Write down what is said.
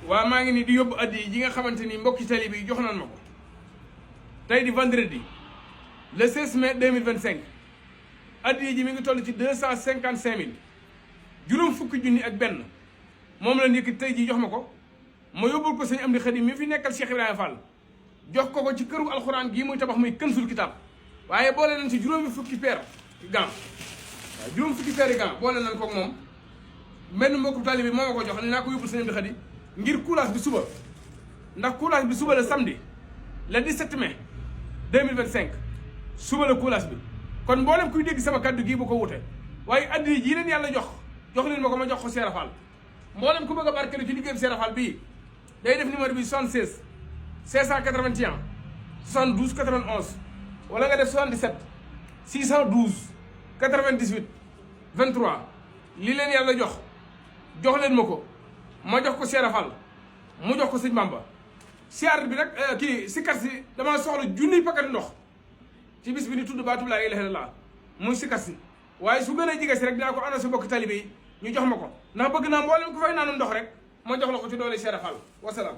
waa maa ngi nii di yóbbu addi yi nga xamante ni mbokki tali bi jox nañ ma ko tey di vendredi le 16 mai 2025 addi ji mi ngi toll ci 255 000 juróom fukki junni ak benn moom la yëkkati tey jii jox ma ko ma yóbbul ko sëñ Amdi Xadim mi fi nekkal Cheikh Ibrahima Fall jox ko ci këru alxuraan gii muy tabax muy Kanzul Kitab waaye boole nañ ci juróomi fukki paire gant waaw juróom fukki paire yi gant boole nañ ko moom benn mbokku taalibe bi moo ma ko jox ne naa ko yóbbul sëñ Amdi Xadim ngir coulage bi suba ndax coulage bi suba la samedi le 17 mai 2025 suba la coulage bi kon mboolem kuy dégg sama kaddu gii bu ko wute waaye addi yi leen yàlla jox leen ma ko ma jox ko Seera Fall mboolem ku bëgg a barkeelu ci liggéeyu Seera Fall bii day def numéro bi 76 581 72 91 wala nga def 77 612 98 23 li leen yàlla jox leen ma ko ma jox ko Seera Fall mu jox ko sëñ Bamba siyaar bi nag kii sikkat si damaa soxla junniy paquet ndox ci bis bi ni tudd baatu laa ilaaha illallaah muy sikkat si waaye su gën a jege si rek dinaa ko ana su bokk talibe yi ñu jox ma ko ndax bëgg naa mboolem ku fay naanu ndox rek ma jox la ko ci doole Seera Fall wasalaam